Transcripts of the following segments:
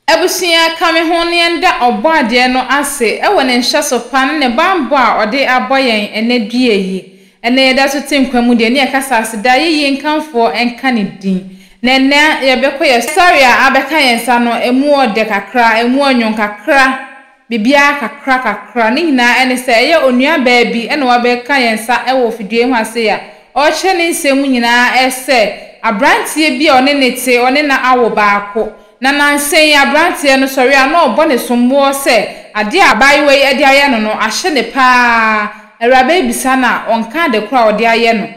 Abusua, ka me ho na yɛnda Ɔbɔadeɛ no ase wɔ Ne nhyɛso pa ne Ne banbɔ a Ɔde abɔ yɛn ɛnnɛ dua yi. Ɛnnɛ yɛda so te nkwa mu deɛ, ne yɛkasa aseda, ayɛyie, nkamfoɔ nka Ne din. Na ɛnnɛ yɛbɛkɔ yɛ sɔre a abɛka yɛn nsa no, ɛmu ɔdɛ kakra, ɛmu ɔnwon kakra, Biribiara kakra kakra. Ne nyinaa ne sɛ ɛyɛ onuabaa bi na wabɛka yɛn nsa wɔ fidua yi ho ase a ɔrekyerɛ ne nsɛm mu nyinaa sɛ aberanteɛ bi a ɔne no te, ɔne no awo baako. Na nansa yi aberanteɛ no sɔre a na ɔbɔ ne somboɔ sɛ adeɛ a abaayewa yi de ayɛ no no ahye no pa ara. Awuraba yi bisa no a, ɔnka ade korɔ a ɔde ayɛ no.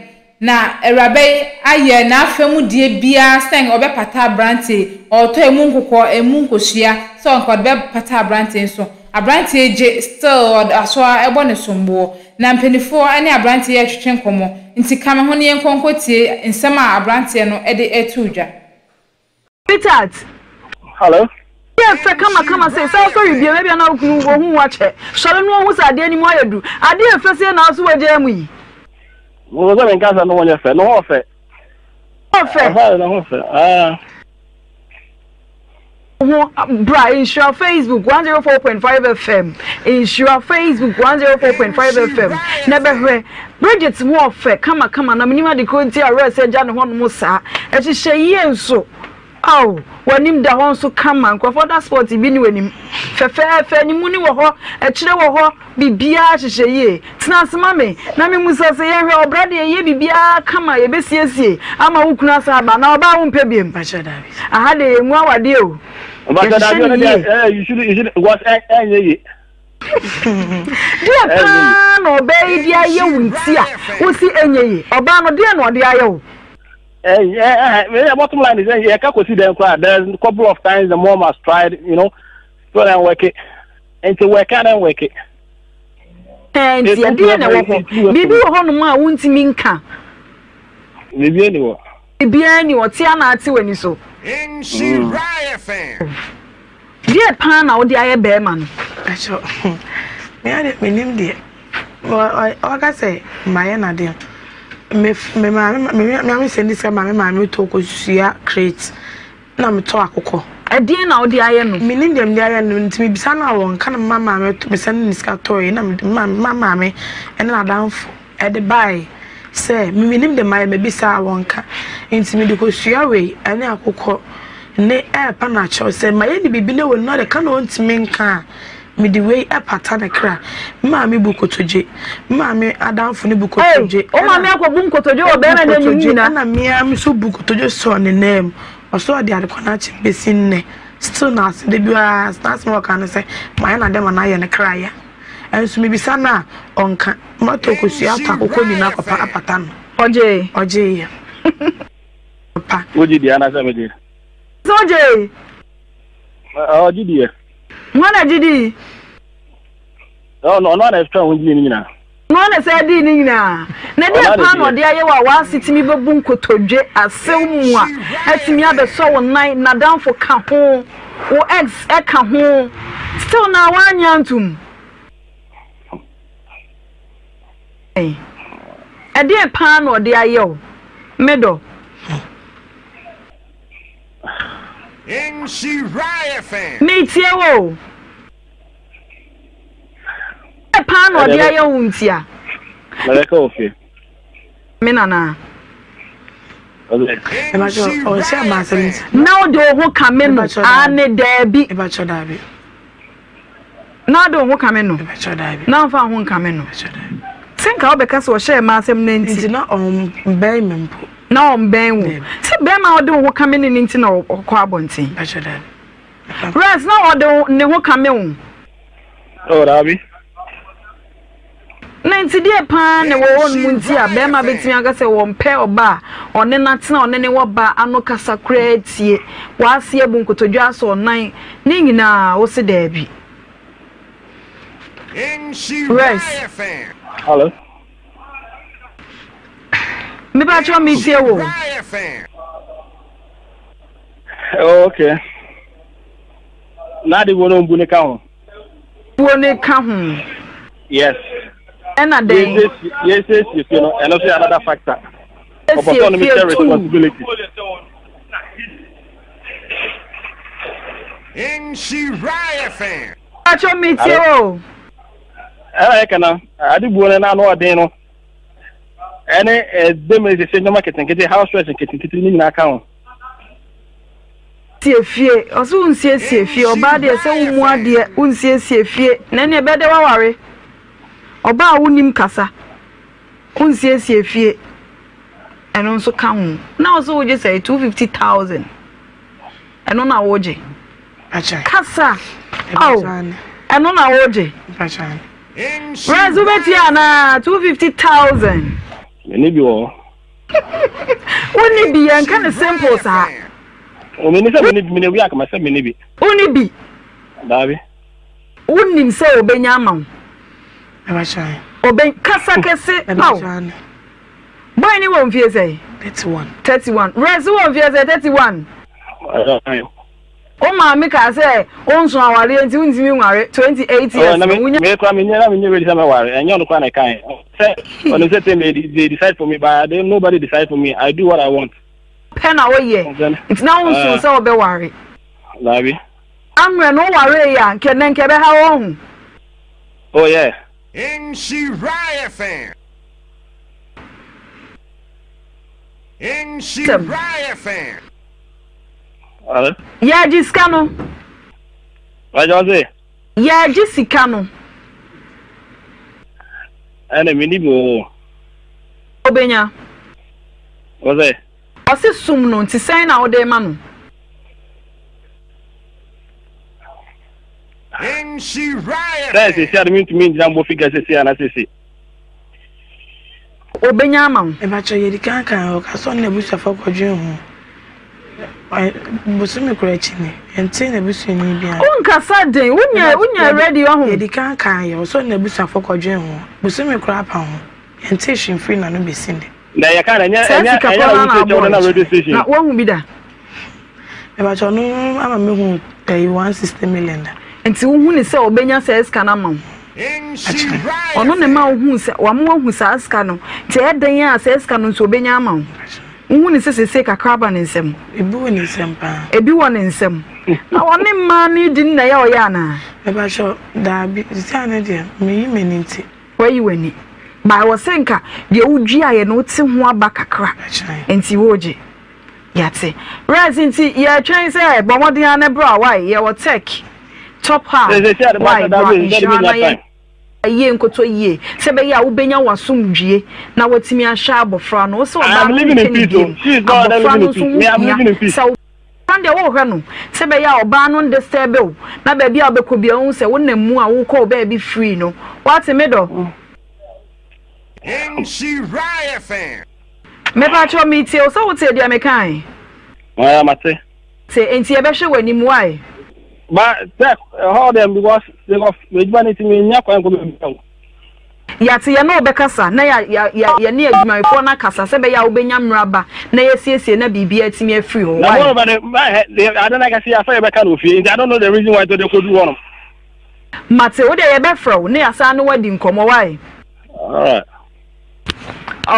Na awuraba yi ayɛ n'afamudeɛ biara sɛ nka ɔbɛpata aberanteɛ yi, ɔretɔ ɛmu nkokɔ, ɛmu nkosua, sɛ nka ɔde bɛpata aberanteɛ yi nso aberanteɛ yi gye, still ɔda so ara bɔ ne somboɔ. Na mpaninfoɔ ne aberanteɛ yi retwetwe nkɔmmɔ, nti ka me ho na yɛnkɔ nkɔtie nsɛm a aberanteɛ no de reto dwa. Sweetheart. Hello. Yɛ fɛ kama kama sei saa sɔre bio ebia na wo kunu ohu wo akyɛ sɔre no ohu sɛ adeɛ no mu ayɛ duru adeɛ ɛfɛ sei na wo so wagyaa mu yi. Mo sɛ menka sɛ ne ho nyɛ fɛ ne ho ɔfɛ. Ɔfɛ. Ɔfɛ ne ho fɛ ah. Ho bra nhyira Facebook 104.5 FM nhyira Facebook 104.5 FM na bɛhwɛ Bridget ho ɔfɛ kama kama na menim ade koro nti a werɛ sɛ agya ne hɔ nom saa ɛhyehyɛ yie nso Ao, w'anim da hɔ nso kama, nkurɔfoɔ da spot bi ne w'anim fɛfɛɛfɛ, animu no wɔ hɔ, akyire wɔ hɔ, biribiara hyehyɛ yie. Tena ase ma me na memmisa sɛ yɛnhwɛ, ɔbra deɛ yɛyɛ biribiara kama, yɛbɛsiesie ama wo kunu asan aba anaa ɔbaa wompɛ biom? Aha deɛ yɛngu awadeɛ o, yɛhyehyɛ no yie. Deɛ paa na ɔbaa yi de ayɛ wo nti a wosi ɛnyɛ yie? Ɔbaa no deɛ na ɔde ayɛ wo? Yeah, bottom line is, yeah, can see them cry. There's a couple of times the mom has tried, you know, still and work it. And to work and work it. Nti ɛdeɛ na ɛwɔ hɔ biribi wɔ hɔnom a wontumi nka biribi ni hɔ biribiara ni hɔ tea na ate w'ani so Deɛ paa na wode ayɛ bɛɛma no? Pakyɛ me ara deɛ mennim deɛ ɔka sɛ mayɛ no adeɛ me me maame me maame sɛ ne sika ma me maame tɔ kosua crate na metɔ akokɔ. Ɛdeɛn na wode ayɛ no? Mennim deɛ mede ayɛ no nti mebisa no a ɔnka na mema maame mesɛne ne sika tɔeɛ na mema maame ɛne n'adamfo ɛde baeɛ sɛ me mennim deɛ mayɛ mabisa a wɔnka nti mede kosua wei ɛne akokɔ ne ɛrepa no akyɛw sɛ mayɛ ne biribi na wei no ɔde ka na ɔntumi nka a mede wei ɛpata ne kra me maame bu kotodwe me maame adamfo no bu kotodwe o maame akɔbu nkotodwe wɔ bɛrima no anim nyina ɛna mmea me nso bu kotodwe sɔɔ ne nan mu ɔsɔ ɔde adekɔ no akye bɛsi nnɛ still na ase da biara n'asɛm a ɔka no sɛ mayɛ no adɛn ma no ayɛ ne kra ya Nso mebisa no a, ɔnka. Matɔ kosua atɔ akokɔ nyina akɔpa apata no. Ɔgyee. Ɔgyeeɛ. Pa. Wogye die anaasɛ megye? Sɛ ɔgyee. Ɔgye diɛ. Hwan na gye dii? Ɔno ɔno na ɛtwa ho dii ne nyinaa. Ɔno na sɛ dii ne nyinaa. Na deɛ paa na ɔde ayɛ wo a w'ase tumi bɛbu nkotodwe asew mu a atumi abɛsɔ wo nan, n'adamfo ka ho. Wo ex ka ho still na w'anye antum. Ɛdeɛn paa na ɔde ayɛ wo me dɔ. Metie wo o. Ɛdeɛn paa na ɔde ayɛ wo ntia. Mɛbɛka wɔ fie. Me nana. Na wode wo ho kame no aane daabi. Na wode wo ho kame no. Na womfa wo ho nkame no. Sɛ nka wobɛka sɛ ɔhyɛɛ mma asɛm no nti. Na ɔmbɛn me mpo. Na ɔmbɛn wo. Sɛ bɛrima a wode wo ho kame no no nti na ɔkɔ abɔnten. Rex na ɔde ne ho kame wo. Oh, daabi. Na nti deɛ paa na ɛwɔ hɔ nom nti a bɛrima bɛtumi aka sɛ wɔmpɛ ɔba a ɔne no atena ɔne ne wɔ ba ano kasa koraa tie w'ase abu nkotodwe asɔ ɔnan ne nyinaa wo se daabi. Rex. Hello. Mepa kyɛw metie wo. Oh, okay. Na de wo no mbu ne ka ho. Buo ne ka ho. Yes. Ɛna dɛn? Yɛsiesie fie no, ɛno nso yɛ another factor. Ɔpɛ sɛ ɔno share responsibility. Nhyira FM. Pacho me tie o. Ɛna yɛ kana ade buo no na ano ɔden no ɛne ɛdɛm ɛsese nneɛma ketenkete house rent nketenkete ne nyinaa ka ho. Sie fie ɔsɛ wo nsiesie fie ɔbaa deɛ sɛ wo mu adeɛ wo nsiesie fie na ɛne ɛbɛyɛ dɛ waware ɔbaa a wonim kasa wo nsiesie fie ɛno nso ka ho na ɔsɛ wogye sɛ 250,000 ɛno na wogye kasa oh ɛno na wogye rɛs wobɛtie anaa 250,000 Mene bi wɔ hɔ. Wonni bi, yɛnka no simple saa. Mene sɛ mene bi, mene bi akama sɛ mene bi. Wonni bi. Daabi. Wonim sɛ obenya ama wo. Obe kasa kɛse paw. Boy ni wɔ mfie sɛ? 31. 31. Rest wɔ mfie sɛ 31. Wo maame kaa sɛ wonso awareɛ nti wontumi nware 28 years no wonya. Me kora menyɛ na menyɛ ready sɛ mɛware ɛnyɛ ɔno kora na ɛkae sɛ ɔnim sɛ tɛm they decide for me but they, nobody decide for me I do what I want. Pɛ na woyɛ nti na wonso sɛ wobɛware. Daabi. Ammerɛ no wowaree a nkɛ nɛ nkɛ ɛbɛha wo ho. Oh yeah. Nhyira FM. Nhyira FM. Yɛregye sika no. Yɛregye sika no. Ɛna mi ni bi wɔ hɔ. Obenya. Ɔsɛ. Ɔsi sum no nti sɛn na ɔde ma no. Sɛ sisi a mi ntumi ngyina mbɔ figure sisi ana sisi. Obenya ama wo. Mepakyɛw yɛdi kan kan ɔka sɛ ɔne n'abusuafo kɔdwen ho bosome koro akyi ni yɛntee n'abusuani biara. Wonkasa den wonya wonya ready ɔho. Yɛdi kan kan yɛ ɔsɛ ɔne n'abusuafo kɔdwen ho bosome koro apa ho yɛntee hwee mfiri n'ano besi nnɛ. Na yɛka na ɛnyɛ Saa ɛnyɛ sika ɛnyɛ korɔ na no na wotie kyɛw abɔ no na radio station. na woahu bi da. Mepakyɛw ɔno ama mehu ɛyi 160 million da. Nti wohu ne sɛ ɔbɛnya saa sika no ama wo. Ɔno na ɛma wohu sɛ wama woahu saa sika no nti ɛyɛ dɛn a saa sika no nso ɔbɛnya ama wo. Wohu ne sɛ seesei kakra aba ne nsam. Ebi wɔ ne nsam paa. Ebi wɔ ne nsam. Na ɔne mmaa no di no na ɛyɛ a ɔyɛ anaa? Mepakyɛw daabi sisi ano deɛ meyi m'ani nti. Wayi w'ani. But ɛwɔ sɛ nka deɛ woduaeɛ no wote ho aba kakra. Nti wogye. Yɛate. Rez nti yɛtwɛn sɛ bɔ mmɔden ara na bra wai yɛwɔ tech top ha wai bra nhyira na yɛn yie nkotɔ yie sɛ bɛyɛ a wobɛnya w'asomdwie na watumi ahwɛ abɔfra no wo sɛ ɔbaa no nkyɛ ne biem abɔfra no nso ho hia sɛ Kwan deɛ wohwɛ no sɛ ɛbɛyɛ a ɔbaa no ndisturbe wo na baabi a wobɛkɔ biara wohu sɛ wonam mu a wokɔ wo baabi free no. Woate me dɔ? Nhyira FM. Mepakyɛw metie wo sɛ wotee deɛ mekae? Ɛɛ mate. Te enti yɛbɛhwɛ w'anim why? Ba sɛ ɛhɔ deɛ because because m'adwuma no nti mennya kwan nkɔ baabi o. Yɛate, yɛne wo bɛkasa na yɛ, yɛ, yɛ, yɛne adwumayɛfoɔ no akasa sɛ ɛbɛyɛ a wobɛnya mmerɛ aba na yɛasiesie na biribiara atumi afiri hɔ. Na Why? moreover no, ma hɛ, de, ade no akɛse yɛ asɛ yɛbɛka no wɔ fie, nti I don't know the reason why nti ɔde kɔduru hɔ nom. Mate, wo deɛ yɛbɛfrɛ wo na yɛasan ne wo adi nkɔmmɔ, why? Alright.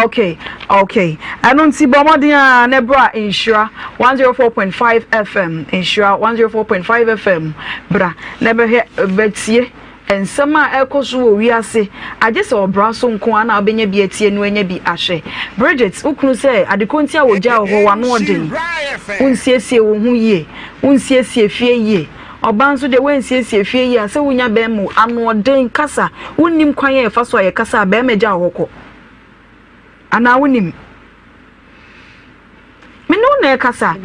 Okay, okay. Ɛno nti bɔ mmɔden a na bra Nhyira 104.5 FM, Nhyira 104.5 FM bra na bɛhwɛ bɛtie nsɛm a ɛkɔ so wɔ wiase. Agye sɛ ɔbra so nko ara na wobɛnya bi atie no anya bi ahwɛ. Bridget, wo kunu sɛ adeko nti a wɔgyaa wo hɔ w'ano ɔden. Wonsiesie wo ho yie, wonsiesie fie yie. Ɔbaa nso deɛ woansiesie fie yie a sɛ wonya bɛrima o, anoɔden kasa, wonnim kwan a yɛfa so a yɛkasa a bɛrima gya wo hɔ kɔ. Anaa wonim? Me ne wo na ɛkasa.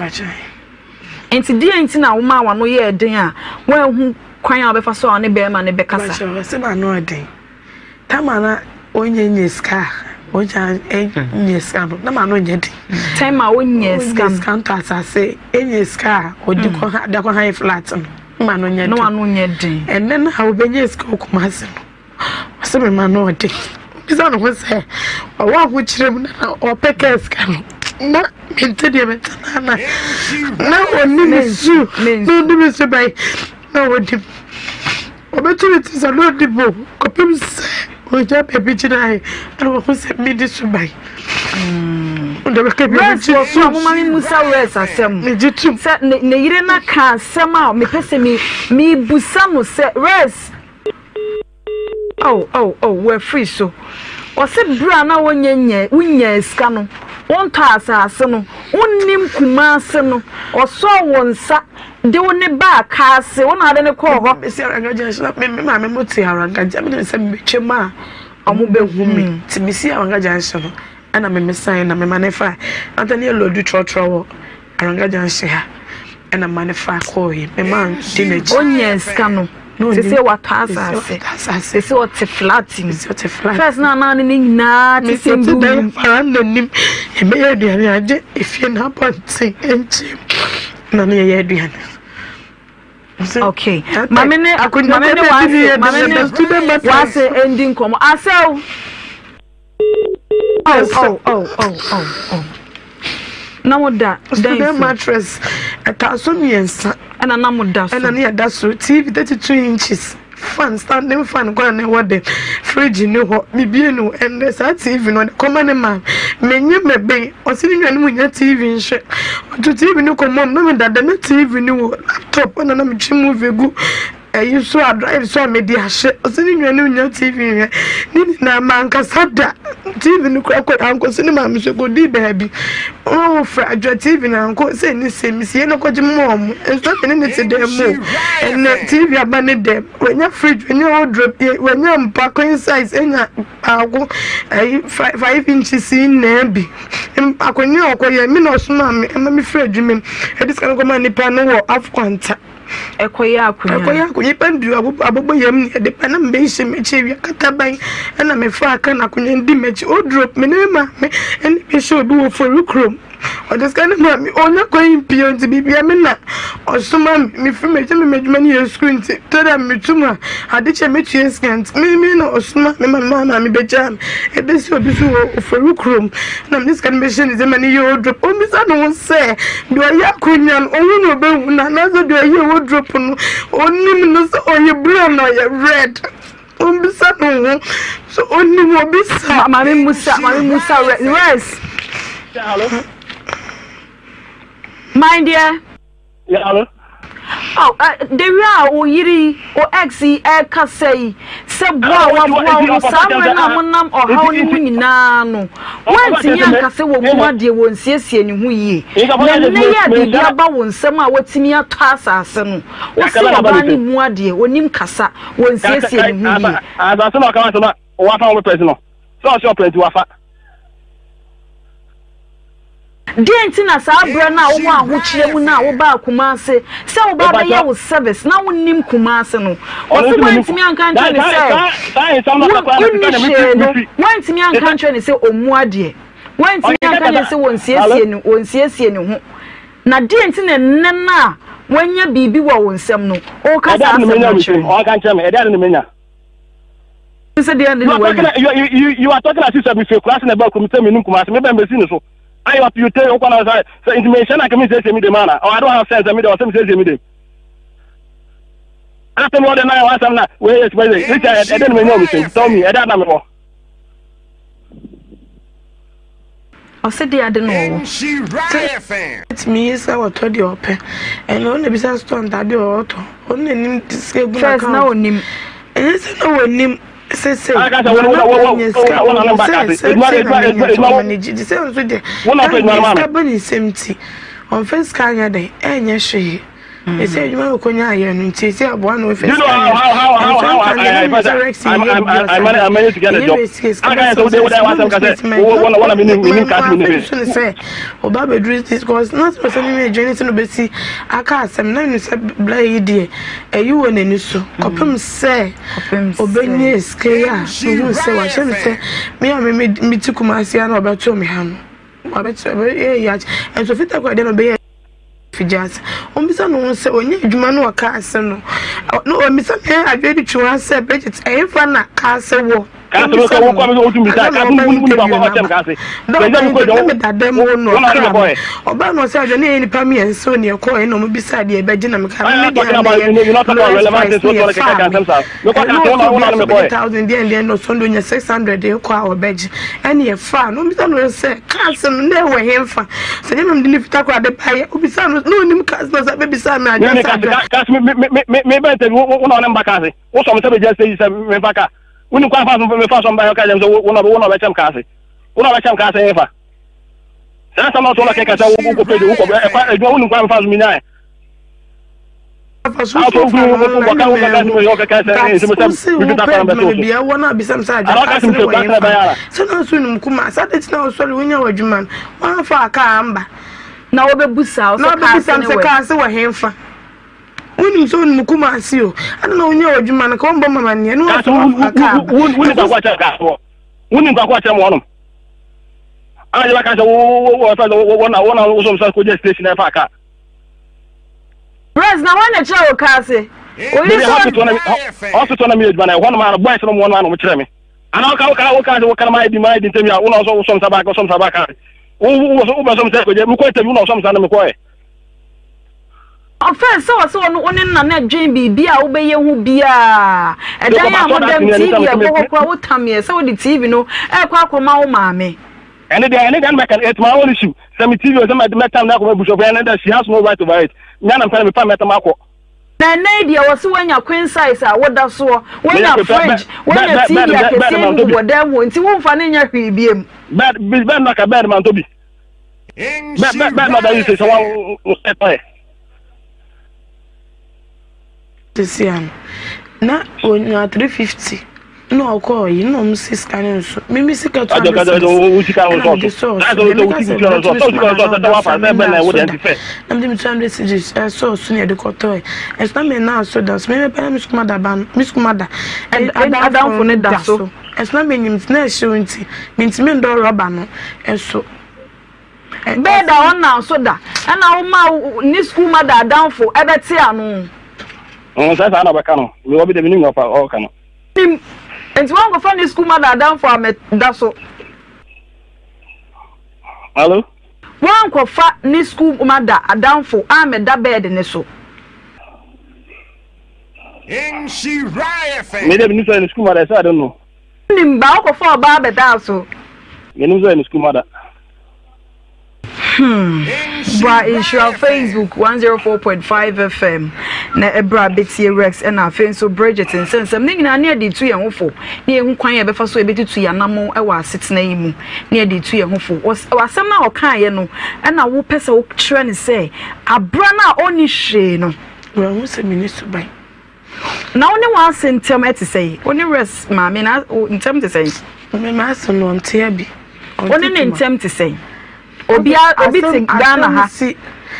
Nti deɛ nti na womaa w'ano yɛɛ den a woanhu kwan a wobɛfa so a wo ne bɛrima no bɛkasa? Ɔsɛ m'ano ɔden. Tama na ɔnyɛ nyɛ sika a ɔnya nyɛ sika no na ma no nyɛ den. Tama ɔnyɛ sika no. Ɔnyɛ sika ntɔ asase ɛnyɛ sika a ɔdi kɔ ha de akɔ ha yɛ flat no ma no nyɛ den. Na ma no nyɛ den. Ɛnɛ na ɔbɛnyɛ sika wɔ Kumasi no ɔsɛ me ma no ɔden. Ɔbisa ne ho sɛ ɔwɔ ahokyerɛ mu na ɔpɛ kaa sika no na mente deɛ mente na na na ɔni me su na ɔni me su bɛn na ɔnim. Ɔbɛto ne ti sɛ na ɔdi bo kɔpem sɛ ɔnya baabi gyinae na wahu sɛ medi suban. Rest wɔ so a moma me musa rest asɛm. Sɛ ne yere no ka asɛm a mepɛ sɛ me mebusa no sɛ rest. Oh oh oh wafiri so. Ɔse berɛ a na wonyɛ nyɛ wonyaa sika no wontɔ asase no wonnim Kumase no ɔsɔɔ wo nsa de wo ne baa Kaase wo na ade ne kɔɔ hɔ. Mesi Aranga junction na me maame mo te Aranga nti ɛmi de sɛ mebɛtwa mu a ɔmo bɛhu me nti mesi Aranga junction no ɛna me mesan na mema ne fa ata ne yɛ lɔdu trɔtrɔ wɔ Aranga junction ha ɛna mema ne fa kɔɔ yi mema di n'akyi. Onyaa sika no sese watɔ asase sese ɔte flat mu first na anaa ne ne nyinaa te sɛ ngu dan faranda nim yɛbɛyɛ aduane agye efie na abɔnten nkyɛn na ne yɛyɛ aduane. Okay maame ne maame ne wase maame ne wase endi nkɔmɔ asɛw. Oh, oh, oh, oh, oh, oh. Na mo da dan Student mattress ɛta so mmiɛnsa. Ɛna na mo da so. Ɛna ne yɛ da so TV 32 inches fan standing fan kwan na ɛwɔ de fridge ni hɔ bibie no ɛnɛ saa TV no ɔde kɔma ne maa menye mɛbɛn ɔsi ne nuanom nya TV nhwɛ ɔto TV no kɔmɔm na me dada na TV no wɔ laptop ɛna na metwe movie gu Ɛyi nso a drive so a mede ahyɛ ɔsɛ ne nua no nya TV hwɛ ne nyinaa mankasa da TV no kora kɔ ankɔsi ne maame so kɔdii baabi ɔwɔ fra adwa TV no ankɔ sɛ ne sɛ mesie no kɔgye ma ɔmo nso ne ne te dɛm mu ɛnɛ TV aba ne dɛm wanya fridge wanya wardrobe wanya mpa queen size enya baako ɛyi 5 inches nyinaa bi akonnwa a ɔkɔyɛ me na ɔsoma me ɛma me firi adwuma mu ɛde sika no kɔma nipa no wɔ afkwanta Ɛkɔyɛ akonnwa. Ɛkɔyɛ akonnwa. Nnipa du abobɔ yam ne yɛde ba na mebɛhyɛ m'akyi awia kataban ɛna mefa aka na akonnwa no di m'akyi. Oduro me ne me maame ɛna bɛhyɛ obi wɔ fori kurom. Ɔde sika no maa me ɔnya kwan mpie nti biribia me na ɔsoma me mefiri m'akyi me m'adwuma no yɛ sukuu nti tɛda metum a ade kyɛ metua sika nti me me na ɔsoma me ma me maame bɛgyaa me ɛbɛsi obi so wɔ ofori kurom na mede sika no bɛhyɛ ne nsam ma no yɛ wardrobe. Ɔmmisa ne ho sɛ deɛ ɔyɛ akonnwa no ɔhu na ɔbɛhu no anaasɛ deɛ ɔyɛ wardrobe no ɔnim no sɛ ɔyɛ blue anaa ɔyɛ red. Ɔmmisa ne ho sɛ ɔnim obi sa. Maame Musa, Maame Musa, Rest. My dear. Yeah, hello. Oh, uh, the way a wo yere yi, wo ex yi ɛrekasa yi, sɛ boa a waboa wo no, saa mmerɛ no a monam ɔhaw no mu nyinaa no, woantumi anka sɛ wɔ mu adeɛ wɔnsiesie ne ho yie. Na nnɛ yi a biribi aba wo nsam a watumi atɔ asase no, wo se ɔbaa no mmu adeɛ, ɔnim kasa, wɔnsiesie ne ho yie. Asase na ɔka asɛm a wafa wo pɛpɛ no, sɛ ɔsɛ ɔpɛ nti wafa. Deɛn nti na saa berɛ no a wowɔ ahokyerɛ mu no a wobaa Kumase sɛ woba abɛyɛ wo service na wonnim Kumase no, wɔse woantumi anka ankyerɛ no sɛ wonni hwee no, woantumi anka ankyerɛ no sɛ ɔmmu adeɛ, woantumi anka ankyerɛ no sɛ wɔnsiesie ne wɔnsiesie ne ho. Na deɛn nti na ɛnnɛ no a woanya biribi wɔ wo nsam no, woka saa asɛm no kyerɛ no? Sɛ deɛ ne you are talking you, you, you are talking as if sɛ mefiri kurase na ɛba kurom sɛ menim kumase mebɛn bɛsi ne so ayɛ ɔte you tell wokɔ na sɛ sɛ nti mehyɛ na nka mesiesie me dem ana oh, I don't have sense sɛ mede ɔsɛ mesiesie me dem asɛm wɔde na yɛ wasɛm na wei yɛ sɛ sɛ ɛdɛ ne menya omi sɛ tell me ɛdɛ na mewɔ Ɔse deɛ ade na ɔwɔ. Sɛ tumi yi sɛ ɔtɔ deɛ ɔpɛ ɛna ɔna bisa store ntaade a ɔtɔ ɔno na nim sika gu na account onim ɛnyɛ sɛ na wɔnim sese na na wɔnyɛ sika wɔn sɛ sɛ sɛ na menya sɛ ɔma ne gye sɛ nso deɛ sika ba ne nsam ti ɔmfa sika anyɛ dɛn ɛnyɛ hwee. Ɛsɛ adwuma no kɔnya ayɛ no nti ɛsɛ aboa no ɛfɛ sika yɛ nso nka ne ne sɛ rex yɛ bi ɔsa ɛnyɛ bɛ sika sika bɛ sɛ sɛ sɛ sɛ sɛ ɔba bɛduru this because na sɛ sɛ mimi adwene sɛ no bɛsi aka asɛm na nu sɛ bla yi deɛ ɛyi wɔ n'ani so kɔpem sɛ ɔbɛnya sika yi a mehu sɛ wahyɛ me sɛ me a me me ti kumase a na ɔbɛto me ha no wabɛkyerɛ bɛyɛ yɛ akyɛ nso fita kɔ ɛdeɛ na ɔbɛyɛ Figyase. Ɔmmisa ne ho sɛ ɔnyɛ adwuma na ɔka ase no. Na ɔmmisa me adwene de twe ho sɛ Bridget, ɛhefa na ka ase wɔ? Na mebisa no ansa na ɔba interview no aba. Da ɔba interview na meda dɛm hɔ na ɔkra me. Ɔbaa na ɔsɛ adwa ne yɛ nipa mmiɛnsa o ne ɛkɔɔ ɛna ɔmo bisa deɛ ɛbɛgye na meka me deɛ na ɛyɛ lowest price ne yɛ faa me. Ɛna ɔsɛ obi asɔ bɛgye thousand deɛ deɛ na ɔsɔ ndo nya 600 kɔ a ɔbɛgye ɛne yɛ faa no ɔbisa no sɛ cars no na ɛwɔ henfa sɛ nyɛ na mede ne fita koraa de baeɛ ɔbisa no na ɔnim cars na ɔsɛ bɛbisa me adwa sɛ adwa. Cars me me me me bɛn tɛ wo na ɔne mba cars. Wosɔ me sɛ bɛgya sɛ yi sɛ memfa ka. Wonim kwan fa so mefa so mba ka kyerɛ sɛ wo na wo na ɔbɛkyɛm ka ase. Wo na ɔbɛkyɛm ka ase hefa. Saa asɛm na ɔto na kɛkɛ sɛ wokɔ page wokɔ ɛkwa adwuma wonim kwan mefa so menyae. Na wɔbɛbusa wo sɛ kaa se wɔ hefa. Wonim sɛ onim Kumasi o. Adɛn na wonyɛ w'adwuma no ka wombɔ me amanneɛ ne woaso woafa kaa ba. Wonim kwako akyerɛ kaa soɔ. Wonim kwako akyerɛ mo hɔnom. Ana yɛbɛka sɛ wo wo na wo na wo som sɛ kɔgya station na ɛfa kaa. Press na wɔn na kyerɛ wo kaa se. Oyi sɛ hospital na meyɛ adwuma na ɛhɔ nom ara boys no mo hɔ nom ara kyerɛ me. Ana woka woka woka sɛ woka na mayɛ di mayɛ di ntɛm yi a wo na wo som sa baaka som sa baaka. Wo wo wo bɛ som sɛ kɔgya mekɔ interview wo na wo som sa na mekɔɛ. Ɔfɛɛ sɛ ɔsɛ ɔno wo ne no na na dwen biribi a wobɛyɛ ho biaa. Ɛdan a modam, TV a ɛbɔ hɔ koraa wotameɛ sɛ wode TV no ɛrekɔ akɔma wo maame. Ɛne deɛ ɛne deɛ na mɛka no it's my own issue sɛ me TV o sɛ mɛtam de akɔma abusuafo ɛne deɛ she has no right over it me ara na mepɛ na mefa mɛtam akɔ. Na ɛnnɛ yi deɛ wɔse woanya queen size a woda soɔ, woanya fridge, woanya TV akɛseɛ bi bobɔ dan mu hɔ nti womfa no nyɛ hwee biom. Bed bed na ka bed mantɔ bi. Bɛ bɛ bɛ na ɔda yi sɛ sɛ wɔn ɛtɔ yɛ. Sisi ano na onya 350 na ɔkɔɔ yi na ɔmo si sika no nso mimi sika 200 cedis ɛna mede sɔɔ so deɛ meka sɛ mɛtumi soma na na ɔda so a mena so da na mede me 200 cedis ɛsɔɔ so na yɛde kɔtɔɛ ɛso na mena so da so meme pɛ na me sukuma da ba no me sukuma da adamfo no da so ɛso na menyim na ɛhyew nti mentumi ndɔ rɔba no ɛso. Bɛɛ da ɔnna so da ɛna wo ma ne sukuu ma da adamfo ɛbɛte ano. Mm, sɛ saa na ɔbɛka no. Mewɔ bi de menim ɔfa ɔka no. Nim. Nti wankɔfa ne sukuu ma da adamfo a mɛda so. Hello? Wankɔfa ne sukuu ma da adamfo a mɛda bɛɛde ne so. Nhyira FM. Me de menim sɛ ne sukuu ma da ɛsɛ I don't know. Nim ba wokɔfa ɔbaa bɛdaa so. Menim sɛ ne sukuu ma da. Hmm. Bra Nhyira Facebook 104.5 FM na ɛbra bɛtie Rex ɛna afei nso Bridget nsɛnsɛm ne nyinaa ne yɛde tu yɛn ho fo ne yɛhu kwan a yɛbɛfa so yɛbɛtutu yɛn anammɔn wɔ asetena yi mu ne yɛde tu yɛn ho fo. Asɛm no a ɔkaeɛ no ɛna wopɛ sɛ wokyerɛ no sɛ abra no a ɔnni hwee no. Wahu sɛ menni suban. Na wo ne w'ase ntam te sɛn? Wo ne Rex maame na ntam te sɛn? Me m'ase no ɔnte abi. Wo ne ne ntam te sɛn? Obi obi te Ghana ha.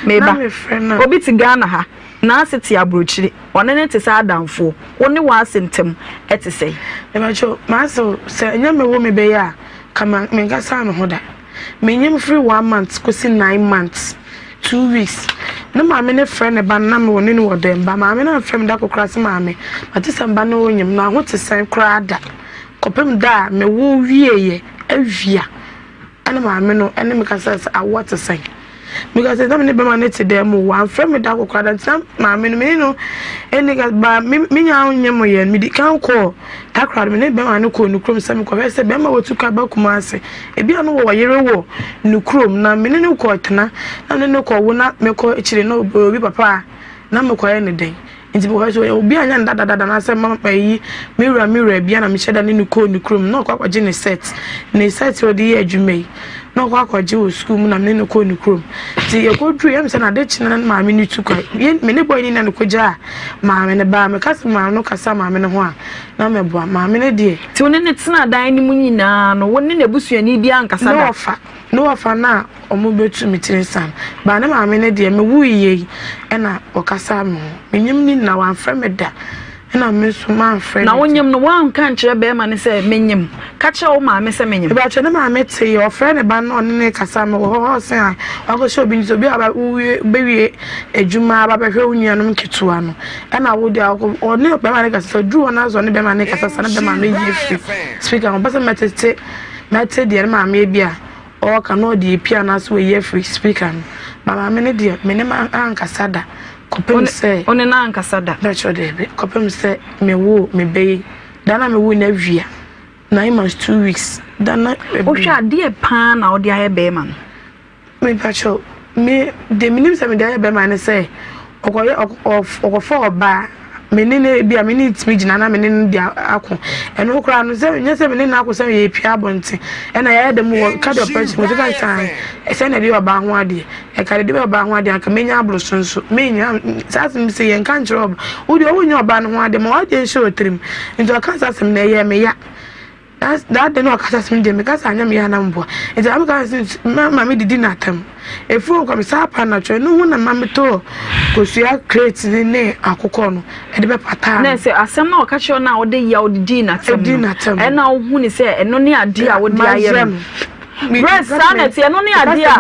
Meba. Obi te Ghana ha. N'ase te aburokyire. Ɔne ne te sɛ adamfoɔ. Wo ne w'ase ntam te sɛn? Mebakyɛw, m'ase sɛ ɛnyɛ me wo me bɛyɛ a, ka menkasa me ho da. Menyim firi one month kosi nine months, 2 weeks. Ne maame no frɛ ne ba no na mewɔ ne no wɔ dɛm ba maame no amfrɛ me da kor koraa sɛ maame mate sɛ mba no onyim na ho tse sɛn koraa da kɔpem da a mewo wieeɛ awia ɛna maame no ɛne me kasa sɛ awoɔ te sɛn. Meka sɛ na me ne bɛma no te dɛm o wamfrɛ me da kor koraa da nti na maame no me ne no ɛni ka ba me me nya nyɛ mo yɛ no medi kan kɔɔ Takoradi me ne bɛma no kɔɔ ne kurom sɛ mekɔhwɛ sɛ bɛma watu kwan ba Kumasi ebi a no wɔ ɔyere wɔ ne kurom na me ne no kɔɔ tena na me ne no kɔ wo na mekɔ akyire na obi papa a na mekɔyɛ ne dɛn nti mekɔhwɛ sɛ obi anya no dadadada na sɛ ma ayi me wura me wura bia na mehyɛ da ne no kɔɔ ne kurom na ɔkɔ akɔgye ne set ne set ɔde yɛ adwuma yi na ɔkɔ akɔgye wɔ sukuu mu na me ne no kɔɔ ne kurom nti yɛkɔduru yɛm sɛ na ade kye na maame no tu kwan me ne bɔyɛ ni na no kɔgya a maame no baa meka sɛ maame no kasa maame no ho a na mɛboa maame no deɛ. Nti wo ne no tenaa dan no mu nyinaa no, wo ne n'abusuani biara ankasa da? Ne wɔfa, ne wɔfa no a wɔbɛtu me tiri nsa no, baa ne maame no deɛ mewuiɛ yi ɛna ɔkasaa me ho. Menim no nyinaa wamfrɛ me da. Ɛna me nso mamfrɛ Na wonyem no woanka ankyerɛ bɛrima no sɛ menyem? Ka kyerɛ wo maame sɛ menyem. Mepakyɛ ne maame te yɛ ɔfrɛ ne ba no ɔne ne kasa me wɔ hɔ hɔ sɛ a wakɔhyɛ obi nti obi a wowie bɛwie adwuma aba bɛhwɛ wo nuanom nketewa no ɛna wo deɛ akɔ ɔne bɛrima no kasa sɛ duru hɔ no asɛ ɔne bɛrima no kasa sa ne bɛrima no yi afiri speaker ho pɛ sɛ mɛtete mɛte deɛ ne maame bi a ɔɔka na ɔde apia anaasɛ wayi afiri speaker no ba maame no deɛ me ne ma ankasa da Kɔpem sɛ. Wo ne no ankasa da? Mpakyɛw daabi. Kɔpem sɛ me woo me ba yi. Da no a me woo no awia, 9 months 2 weeks. Da no. Wohwɛ a deɛ paa na wode ayɛ bɛɛma no? Mepakyɛw, me deɛ menim sɛ mede ayɛ bɛɛma ne sɛ, ɔkɔyɛ ɔkɔfa ɔbaa, me ne no ebi a me ne no tumi gyina na me ne no di ako. Ɛno koraa no sɛ nyɛ sɛ me ne no ako sɛ yɛpia abɔnten. Ɛna yɛayɛ dɛm wɔ ka deɛ ɔpɛ kyerɛ me so ka sɛ sɛ na ɛde ɔbaa ho adeɛ. Ɛka dede bɛ ɔbaa ho adeɛ anka menya aboro so nso menya saa asɛm sɛ yɛnka nkyerɛ ɔba wo deɛ wonyɛ ɔbaa no ho adeɛ ma w'adeɛ nhyɛ wɔ tirim nti ɔka saa asɛm na ɛyɛ me ya that day na ɔka saa asɛm deɛ meka sɛ anyɛ me ya na mboa nti na meka sɛ ma ma me didi n'atam efiri hɔ kɔ me saa pa na twɛ no ho na ma me tɔ kosua crate ne ne akokɔ no ɛde bɛ pataa na sɛ asɛm na ɔka kyerɛ no a ɔde ya ɔde dii n'atam no ɛna wohu ne sɛ ɛno ne adeɛ a wode ayɛ no. Grace, saa na ɛte, ɛno ne adeɛ a,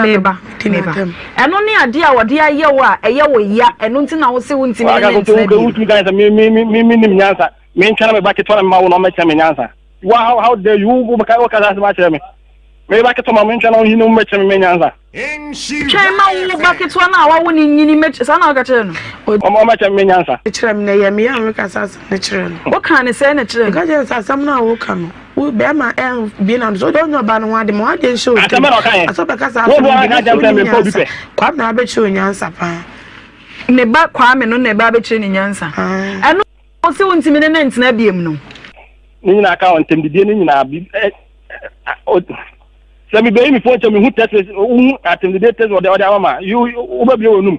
meba, meba, ɛno ne adeɛ a wɔde ayɛ wo a ɛyɛ wo ya, ɛno nti na wo se wontumi ne no ntena bio. Wotumi ka sɛ me me me me nim nyansa, me ntwɛn na me ba ketewa na me ma wo na ɔmɛkyerɛ me nyansa. Wa how how dare you wo ka wo ka saa asɛm akyerɛ me. Me ba ketewa ma me ntwɛn na ɔnyin na ɔmɛkyerɛ me me nyansa. Twɛn ma wo ba ketewa no a wawo no nyini mɛkyerɛ, saa na woka kyerɛ no? Ɔmɛkyerɛ me me nyansa. Kyerɛ me na ɛyɛ me ya a meka saa asɛm no kyerɛ no. Wokaa no sɛn na kyerɛ no? Meka kyerɛ no sɛ asɛm no a woka no. Wo bɛrima ɛ bie na so wode ɔnyɛ ɔbaa no ho ade ma w'adeɛ nhyɛ wo tirim asɛ ɔbɛka saa asɛm bi na sɛ wonni nyansa. Kwame na abɛkyerɛ wo nyansa paa. Ne ba Kwame no na ɛba abɛkyerɛ ne nyansa. Ɛno ɔse wontumi ne no ntena biom no. Ne nyinaa ka ho ntɛmdidie ne nyinaa bi ɛ ɛ sɛ mebɛyi me phone kyɛ mehu text message wohu atɛmdidie text ɔde ɔde ama ma you wobɛbie wɔ num.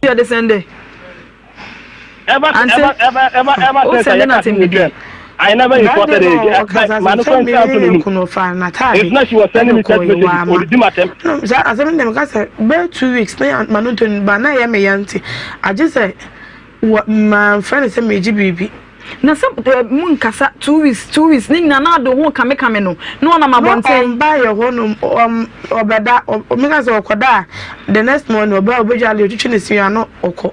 Yɛ de sɛnde. Ever, ever, ever, ever, ever since I got to the I never insulted her. Man, no friend come to me. It's not she was sending me text messages. Or did you attempt? No, sir. I said, them because bɛɛ 2 weeks na ma no ntoni ba na yɛ me yante. Agye sɛ ma friend sɛ megye biribi. Na sɛ mu nkasa 2 weeks 2 weeks ne nyinaa na ade ho kamekame no na ɔnam abɔnten. Na ɔmba yɛ hɔ nom ɔbɛda ɔmeka sɛ ɔkɔda a the next morning ɔbɛ ɔbɛdwa ade ɔtwitwi ne se ano ɔkɔ.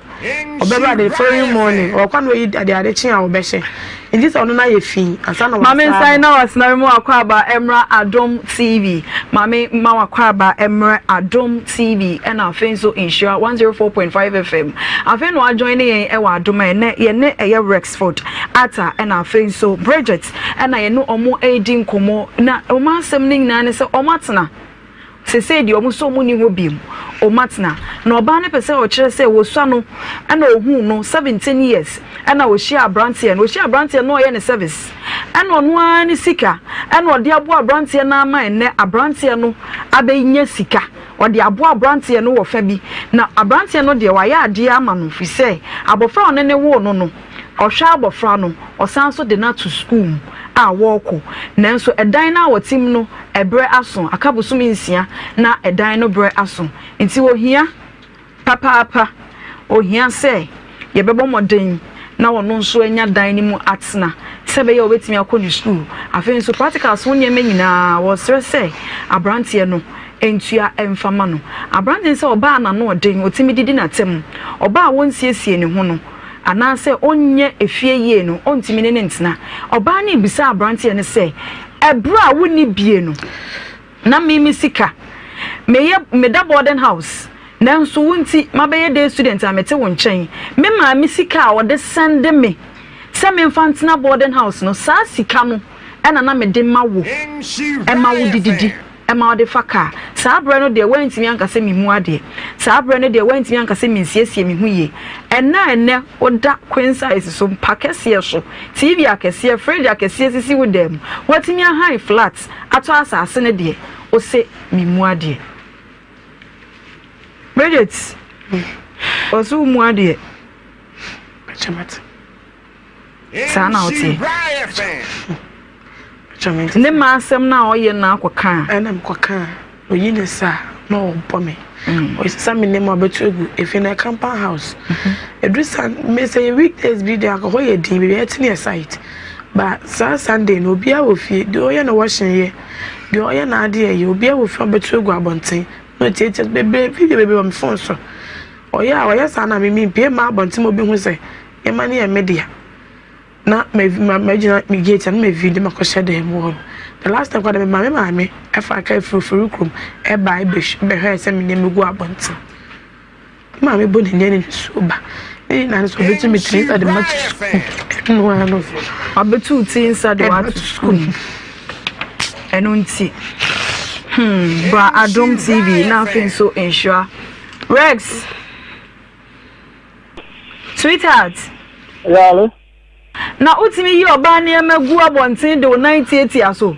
Ɔbɛba the following morning ɔkɔ na oyi ade ade kye a ɔbɛhyɛ nti sɛ ɔno na yɛ fi ansa na Maame nsan na wasena me mu akwaaba ɛmra Adom TV Maame ma wakwaaba ɛmrɛ Adom TV ɛna afei nso Nhyira 104.5 FM afei na wajoin ne yɛn ɛwɔ Adom a ɛnɛ yɛne ɛyɛ Rexford Atta ɛna afei nso Bridget ɛna yɛne ɔmo ɛredi nkɔmɔ na ɔmo asɛm no nyinaa ne sɛ ɔmo atena Sesei deɛ ɔmo sɛ ɔmo nni hɔ biom, ɔmo atena. Na ɔbaa no pɛ sɛ ɔkyerɛ sɛ wɔsua no ɛna ɔhuu no 17 years ɛna ɔhyia abranteɛ no, ɔhyia abranteɛ no na ɔyɛ ne service ɛna ɔno ara ne sika ɛna ɔde aboa abranteɛ no ama ɛnnɛ abranteɛ no abɛnya sika, ɔde aboa abranteɛ no wɔ fa bi na abranteɛ no deɛ wayɛ adeɛ ama no firi sɛ abɔfra a ɔne no woo no no Ɔhwɛ abɔfra no, ɔsan nso de no ato sukuu mu a wɔrekɔ. Nanso ɛdan no a wɔte mu no, ɛberɛ aso. Aka bosome 6 na ɛdan no berɛ aso. Nti ohia papaapa. Ohia sɛ yɛbɛbɔ mmɔden na ɔno nso anya dan no mu atena sɛ ɛbɛyɛ a ɔbɛtumi akɔ ne sukuu. Afei nso practicals ho nneɛma nyinaa, wɔsrɛ sɛ aberanteɛ no ntua mfa ma no. Aberanteɛ no sɛ ɔbaa n'ano ɔden, ɔtumi didi n'atam. Ɔbaa a wɔnsiesie ne ho no, anaasɛ ɔnyɛ efie yie no, ɔntumi ne no ntena. Ɔbaa no rebisa aberanteɛ no sɛ, Ɛberɛ a wonni bie no, na me me sika, meyɛ meda boarding house, nanso wo nti mabɛyɛ day student a mete wo nkyɛn. Me maame sika a ɔde sɛnde me sɛ memfa ntena boarding house no, saa sika no na na mede ma wo ma wode didi. ma ɔde fa kaa. Saa berɛ no deɛ woantumi anka sɛ memmu adeɛ. Saa berɛ no deɛ woantumi anka sɛ mensiesie me ho yie. Ɛnnɛ a ɛnnɛ woda queen size so, mpa kɛseɛ so, TV akɛseɛ, fridge akɛseɛ sisi wo dan mu, woatumi ahan flat atɔ asase no deɛ, wose memmu adeɛ. Bridget, ɔse wommu adeɛ. Saa na ɔteɛ. Ne mma asɛm no a ɔyɛ no akɔka a. Ɛna mekɔka a, oyi ne sa a. na ɔbɔ me. Ɔsesa me nneɛma ɔbɛto agu efi na compound house. Ɛduru sa me sɛ yɛ weekdays bi deɛ anka hɔ yɛ din baabi a yɛte ne yɛ site. Ba saa Sunday no obiara wɔ fie deɛ ɔyɛ ne washing yɛ deɛ ɔyɛ n'adeɛ yɛ obiara wɔ fie ɔbɛto agu abɔnten na ɔtiatia bebree video bebree wɔ me phone so. Ɔyɛ a ɔyɛ saa na me mempue mma abɔnten ma obi hu sɛ nneɛma no yɛ me dea. Na magyina me gate ano mavie de makɔhyɛ dan mu hɔ no. The last time koraa de memaa me maame faa kaa firi Ofori kurom bae bɛhwɛɛ sɛ me nneɛma gu abɔnten. Me maame bɔ n'ani ne nisuo ba. Ne nyinaa ne sɛ ɔbɛtu me tiri nsa de mato sukuu. Ɛno ara no. Ɔbɛtu wo tiri nsa de wato sukuu. Ɛno nti, hmm, bra Adom TV na afei nso nhyira. Rex. Sweetheart. Yale. Na wotumi yi ɔbaa nneɛma gu abɔnten de wo nan tiatia so.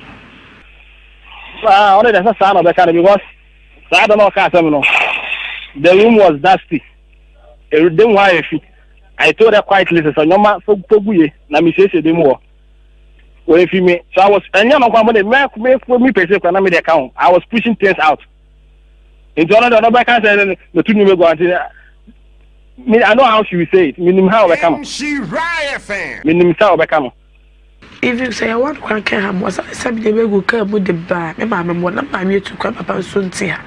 Saa ɔno deɛ sɛ saa na ɔbɛka no because saa da na ɔka asɛm no the room was dusty dem hɔ ayɛ fi I told her quietly sɛ sɛ nneɛma fogu ye na mesiesie dem hɔ wɔafi me so I was ɛnyɛ no nkwa mo de me me me pɛsɛ kora na me deɛ ka ho I was pushing things out. Nti ɔno deɛ ɔno bɛka sɛ metu nnwuma gu nti me I know how she will say it menim how ɔbɛka no menim sɛ ɔbɛka no. Even sɛ yɛwɔ no kwan kɛ ha mu ɔsan sɛ me nneɛma gu kaa mu de baa me maame mu na maame etu kwan papa nso nti ha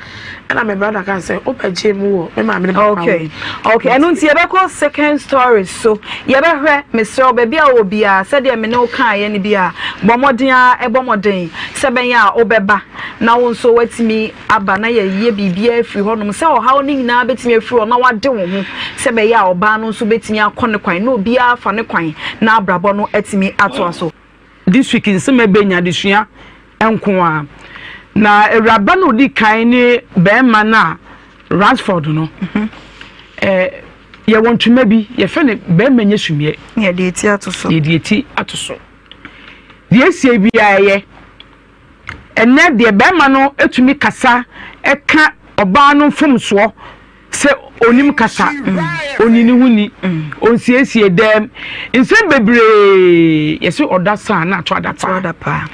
ɛna me brother ka sɛ wobɛgye mu wɔ me maame ne papa okay okay ɛno nti yɛbɛkɔ second story so yɛbɛhwɛ mesrɛ wo baabi a wɔ biara sɛdeɛ me ne wo kaeɛ no bi a bɔ mmɔden a ɛbɔ mmɔden sɛ bɛn a wobɛba na wo nso woatumi aba na yɛayɛ biribiara afiri hɔnom sɛ ɔhaw no nyinaa bɛtumi afiri hɔ na wade wo ho sɛ bɛyɛ a ɔbaa no nso bɛtumi akɔ ne kwan na obiara afa ne kwan na abrabɔ no atumi atoa so. This week nsɛm a ɛbɛnya adesua nko ara. Na awuraba no odi kan ne bɛrima no a Ransford no. Eh, yɛwɔ ntoma bi yɛfrɛ no bɛrima nyɛ sumiɛ. Yɛde eti ato so. Yɛde eti ato so. Deɛ esie biara yɛ. Ɛnnɛ deɛ barima no tumi kasa ka ɔbaa no mfomsoɔ sɛ ɔnim kasa, ɔnni ne ho ni, ɔnsiesie dɛm, nsɛm bebree yɛsɛ ɔda saa na ato ada paa.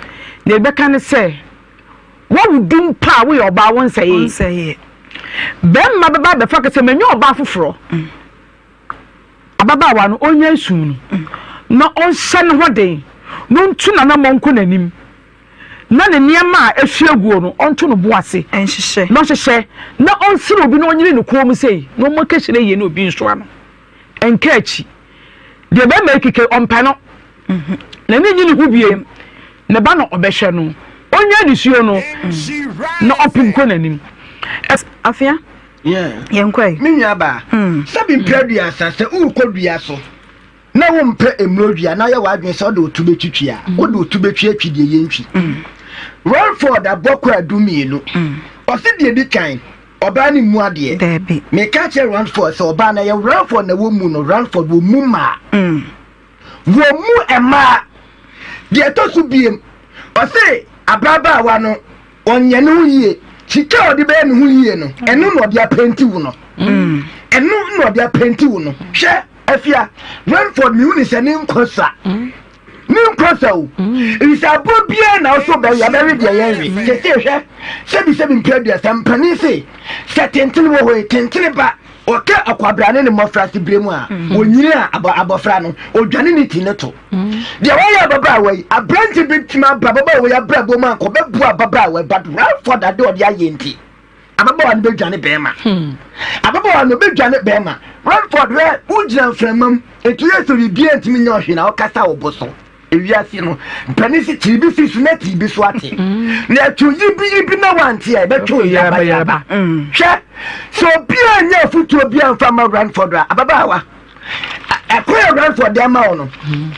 Deɛ ɛbɛka ne sɛ wawo du mpo a woyɛ ɔbaa wo nsɛee. Barima bɛba abɛfa kasa manya ɔbaa foforɔ. Ababaawa no ɔnya sum no na ɔnhyɛ ne ho den na ɔntu n'anammɔn nkɔ n'anim na ne nneɛma a ahwie aguo no ɔnto no bo ase na ɔnhyehyɛ na ɔnsrɛ obi na ɔnyere ne kɔn mu sei na ɔmmɔ kɛhyerɛ yie na obi nsoa no nka akyi deɛ bɛrima yi keke ɔmpɛ no n'ani nye ne ho biem ne ba na ɔbɛhwɛ no ɔnya nisuo no na ɔpem kɔ n'anim. Afia Yɛnkɔ ɛ. Me nuabaa, sɛbi mpɛ aduasa, sɛ worekɔ dua so na wompɛ mmuro dua na ayɛ w'adwene sɛ wode wo to bɛtwitwi a, wode wo to bɛtwi atwi deɛ yɛntwi. Ranford abɔ kwaadu mmienu. Ɔse deɛ di kan, ɔbaa no mmu adeɛ. Daabi. Meka kyerɛ Ranford sɛ ɔbaa no ɛyɛ Ranford na wɔmmu no, Ranford wɔmmu mmaa. Wɔmmu mmaa. Deɛ ɛtɔ so biem, ɔse ababaawa no ɔnyɛ ne ho yie. Sika a ɔde bɛyɛ ne ho yie no, ɛno na ɔde apɛnti wo no. Ɛno na ɔde apɛnti wo no. Hwɛ, Afia, Renford mehu ne sɛ ne nkwa sua. Ne nkwa sua o. Efisɛ aboa biara na ɔso bɛwe, abɛwe deɛ yɛnwe. Sese hwɛ, sɛbi sɛbi mpɛ aduasa, mpanin se, sɛ tentene wɔ hɔ yi, tentene ba. Ɔka akwadaa ne ne mmɔfraase berɛ mu a, ɔnyini a, abɔfra no, ɔdwane ne ti no to. Deɛ wayɛ ababaawa yi, aberante bi tumi aba ababaawa yi abrabɔ mu anka ɔbɛboa ababaawa yi, but Ralford ade ɔde ayɛ nti, ababaawa no bɛdwane bɛrima. Ababaawa no bɛdwane bɛrima. Ralford hwɛ, wogyina mframa mu, ɛtu yɛ sɛ biribiara ntumi nyɛ ɔhwee na wokasa wo bo so. Ewiase no, mpanin si tiri bi si so na tiri bi so ate. Na ɛto yibi yibi na wante a, ɛbɛtwe yaba yaba. Hwɛ, sɛ obiara nyɛ afotuo biara mfa ma Ralford a, ababaawa, ɛkwan a Ralford de ama wo no,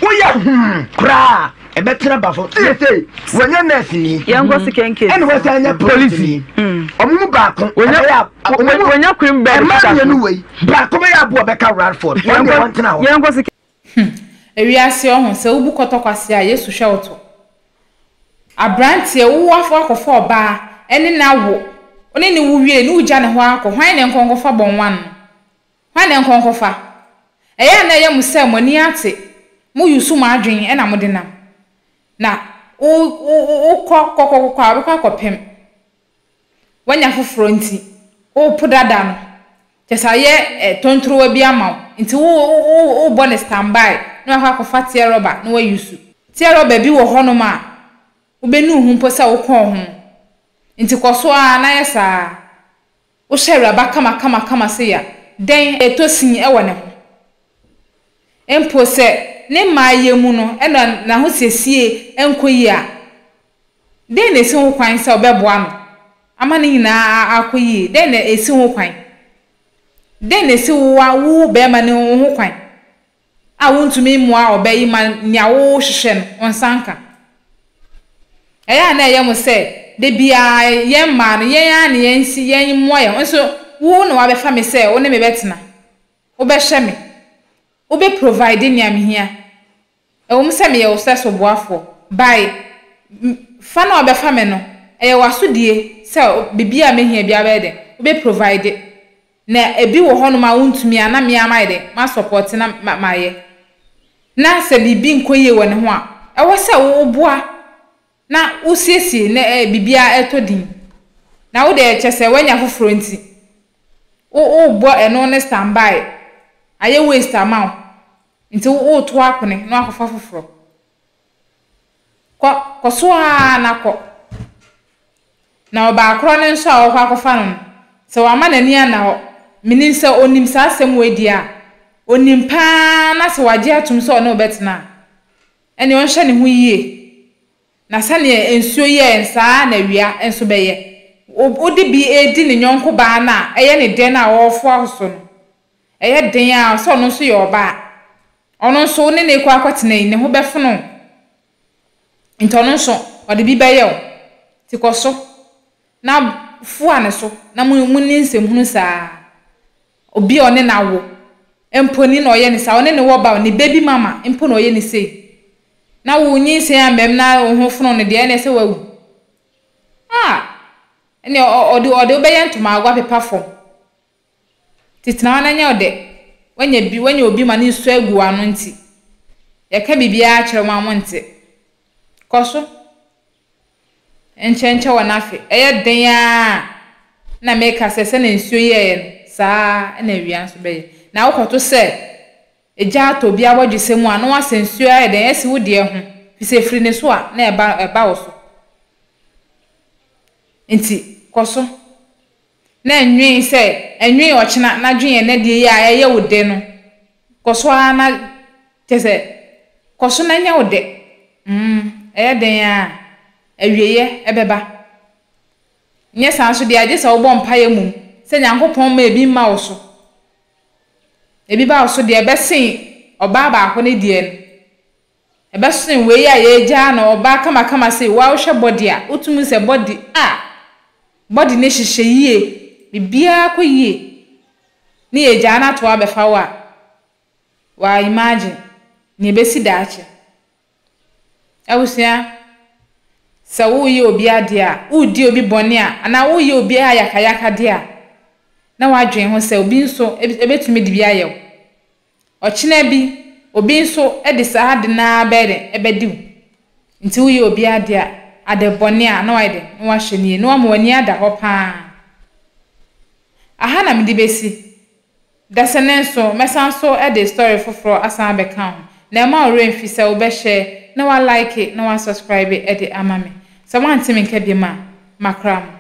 woyɛ hmm koraa ɛbɛtena ba fam. Seesei, wɔnyɛ nurse ni. Yɛnkɔ second case. Ɛna wɔsan nyɛ polisi ni. Ɔmo mu baako ɛbɛyɛ wɔnya queen bed. Ɛmaa mmienu wei baako bɛyɛ aboɔ bɛka Ralford. Wɔn deɛ wɔntena hɔ. Yɛnkɔ second. Hmm, ewiase ɔho, sɛ wobu kɔtɔ kwasea a, Yesu hwɛ wo to. Abranteɛ, wo woakɔfa ɔbaa ɛne no awo, wo ne no wo wiei ne wogya ne hɔ ara kɔ, hwan na ɛnkɔ nkɔfa bɔnwan no? Hwan na ɛnkɔ nkɔfa? Ɛyɛ a na ɛyɛ mo sɛ mo ani ate, mo use mo adwene ɛna mode nam. Na wo wo wokɔ kɔkɔkɔkɔ a, wobɛkɔ akɔpem. Woanya foforɔ nti, worepo dada no. Kyerɛ sɛ ayɛ tontorowa bi ama wo nti wo wo wobɔ no stand by na wakɔ akɔfa tear rubber na wa use. Tear rubber bi wɔ hɔnom a wobɛnu wo ho mpo sɛ wokɔɔ ho. Nti kɔ so ara na yɛ saa. Wohyɛ awuraba kama kama kama sei a, dɛn ɛtɔ sin wɔ ne ho? Mpo sɛ ne mmaayɛ mu no na n'ahosiesie nkɔ yie a, Dɛn na esi ho kwan sɛ wobɛboa no ama ne nyinaa akɔ yie? Dɛn na esi ho kwan? Dɛn na esi wo a wo barima no wo ho kwan a wuntumi mmoa ɔbaa yi ma nea wohwehwɛ no wo nsa nka? Ɛyɛ a na ɛyɛ mo sɛ da biara yɛn mmaa no, yɛn ara na yɛnsi yɛn mmoa yɛn ho. Nso wo na woabɛfa me sɛ wo ne me bɛtena, wobɛhwɛ me, wobɛ provide nea mehia. Ɛwom sɛ meyɛ wo sɛso boafoɔ, by fa no a wobɛfa me no, ɛyɛ w'asodie sɛ biribiara a mɛhia biara wobɛyɛ dɛn? Wobɛ provide. Na ɛbi wɔ hɔnom a wontumi a, na me ara mayɛ dɛn? Ma support na mayɛ. Na sɛ biribi nkɔ yie wɔ ne ho a, ɛwɔ sɛ woboa na wosiesie na biribiara ɛtɔ din. Na wo deɛ kyerɛ sɛ woanya foforɔ nti, wobɔ ɛno ne stand by, ayɛ waste ama wo. Nti woreto akone na woakɔfa foforɔ. Kɔ, kɔ so ara na kɔ. Na ɔbaa korɔ no nso a ɔrekɔ akɔfa no no, sɛ wamma n'ani anna hɔ, menim sɛ ɔnim saa asɛm wei deɛ a, ɔnim pa ara na sɛ wagye atom sɛ ɔne wo bɛtena a, ɛnneɛ ɔnhwɛ ne ho yie. Na sɛdeɛ nsuo yɛɛ no, saa ara na awia nso bɛyɛ. Wode bi redi ne yɔnko baa no a ɛyɛ ne dɛ no a ɔrefoa wo so no, Ɛyɛ den ara sɛ ɔno nso yɛ ɔbaa. Ɔno nso wo ne no rekɔ akɔtena yi, ne ho bɛfono wo. Nti ɔno nso, ɔde bi bɛyɛ wo. Nti kɔ so na foa ne so na monni nsɛmhunu saa. Obi a ɔne no awo mpo ni na ɔyɛ no saa. Ɔne no wɔ ba o, ne baby mama mpo na ɔyɛ no sei. Na wo nyinsɛn ammam na wo ho fono no deɛ, ɛnneɛ sɛ woawu. Ah! Ɛnneɛ ɔde ɔde wo bɛyɛ ntomago apepa fam. Nti tena hɔ na nyɛ wo dɛ. Woanya bi, woanya obi ma ne nsu agu w'ano nti, yɛka biribiara kyerɛ mo a monte. Kɔ so nkyɛnkyɛ wɔn afe. Ɛyɛ den ara a, na meka sɛ sɛnea nsuo yɛeɛ no, saa ara na awia nso bɛyɛ. Na wokɔto sɛ egya atɔ obi abɔdwesɛ mu a, na woasɛ nsuo ayɛ dɛn asi wo deɛ ho, firi sɛ ɛfiri ne so a, na ɛba, ɛba wo so. Nti kɔ so. Na nnwen sɛ, nnwen ɔkyena na dwen ɛnnɛ deɛ yi a ɛyɛ wo dɛ no. Kɔ so ara na, kyerɛ sɛ, kɔ so na nyɛ wo dɛ. Mm, ɛyɛ dɛn ara a, awieɛ ɛbɛba. Nyɛ saa nso deɛ a, gye sɛ wobɔ mpaeɛ mmom sɛ Nyankopɔn mma ebi mma wo so. Ebi ba wo so deɛ, ɛbɛsen ɔbaa baako no deɛ no. Ɛbɛsen wei a yɛagyaa no ɔbaa kamakama sei woa wohwɛ body a wotumi hu sɛ body a body no hyehyɛ yie biribiara kɔ yie ne yɛgyaa no ato hɔ abɛfa wo a waa imagine nea ɛbɛsi daakye. Abusua sɛ woreyɛ obi adeɛ a woredi obi bɔne a anaa woreyɛ obi ayakayakadeɛ a na woadwene ho sɛ obi nso ɛbɛtumi de bi ayɛ wo. Ɔkyena bi, obi nso de saa ade no ara bɛyɛ dɛn? Ɛbɛde wo. Nti woyɛ obi ade a, ade bɔne a, na wayɛ dɛn? Na wahwɛ no yie, na wama w'ani ada hɔ pa ara. Aha na mede bɛsi. Dasani nso, mɛsan nso de story foforɔ asan abɛka ho. Na mma wo werɛ mfi sɛ wobɛ share, na wa like, na wa subscribe de ama me. Sɛ woante me nka biom a, makra mo.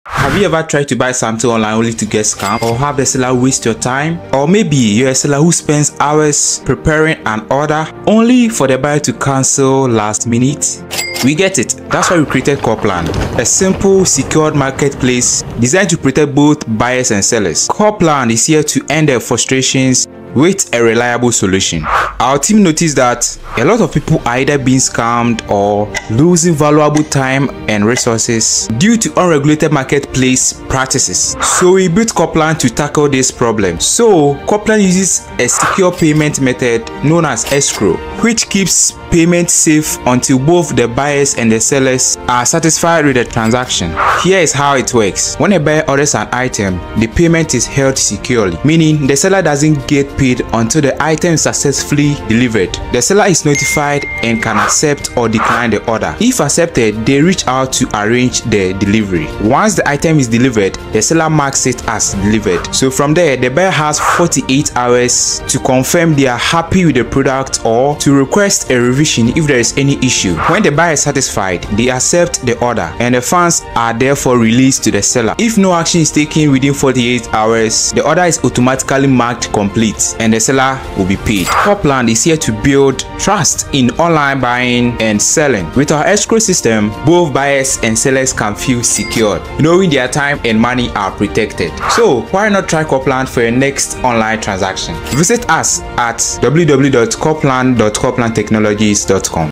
Have you ever tried to buy something online only to get scammed or have the seller waste your time? Or maybe you're a seller who spends hours preparing an order only for the buyer to cancel last minute? We get it. That's why we created Corplan, a simple, secured marketplace designed to protect both buyers and sellers. Corplan is here to end their frustrations with a reliable solution. Our team noticed that a lot of people are either being scammed or losing valuable time and resources due to unregulated marketplace practices. So we built Coplan to tackle this problem. So Coplan uses a secure payment method known as escrow, which keeps payment safe until both the buyers and the sellers are satisfied with the transaction. Here is how it works. When a buyer orders an item, the payment is held securely, meaning the seller doesn't get paid. paid until the item is successfully delivered. The seller is notified and can accept or decline the order. If accepted, they reach out to arrange the delivery. Once the item is delivered, the seller marks it as delivered. So from there, the buyer has 48 hours to confirm they are happy with the product or to request a revision if there is any issue. When the buyer is satisfied, they accept the order and the funds are therefore released to the seller. If no action is taken within 48 hours, the order is automatically marked complete and the seller will be paid. Copland is here to build trust in online buying and selling. With our escrow system, both buyers and sellers can feel secured, knowing their time and money are protected. So why not try Copland for your next online transaction? Visit us at www.copland.coplandtechnologies.com.